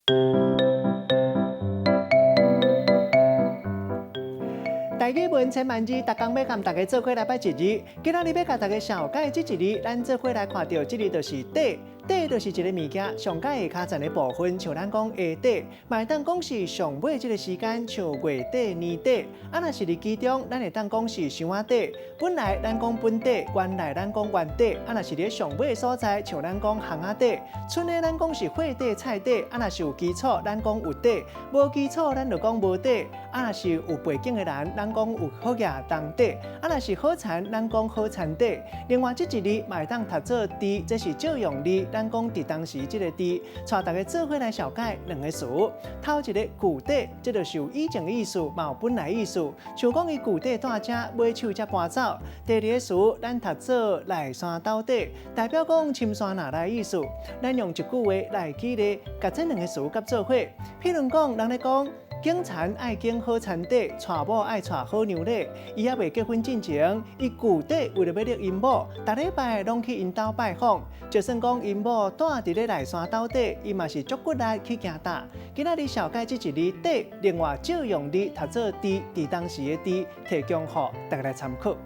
台語文千萬字，逐工欲佮大家做伙來掰一字。今仔日欲共大家紹介這一字，咱做伙來看著這字就是底。底就是一个物件上蓋下跤層的部分，像咱講鞋底，嘛會當講是上尾這个時間，像月底、年底。啊，若是佇其中，咱會當講是箱仔底。本來咱講本底，原來咱講原底。啊，若是佇上尾所在，像咱講巷仔底。賰的咱講是貨底、菜底。啊，若是有基礎，咱講有底；無基礎，咱就講無底。啊，若是有背景的人，咱講有好額當底。啊，若是好田，咱講好田底。另外，這一字嘛會當讀做佇，這是借用字。咱講佇當時這个佇，帶大家做伙來紹介兩个詞。頭一个舊底，這就是有以前的意思，嘛有本來意思。像講伊舊底蹛遮，尾手才搬走。第二个詞，咱讀做內山斗底，代表講深山內的意思。咱用一句話來舉例，共這兩个詞佮做伙。譬如講，人咧講，揀田愛揀好田底，娶某愛娶好娘咧。伊猶未結婚進前，伊舊底為著欲約𪜶某，逐禮拜攏去𪜶兜拜訪。就算講𪜶某蹛佇咧內山斗底，伊嘛是足骨力去行踏。今仔日紹介這一字底，另外借用字讀做佇，佇當時的佇，提供予大家來參考。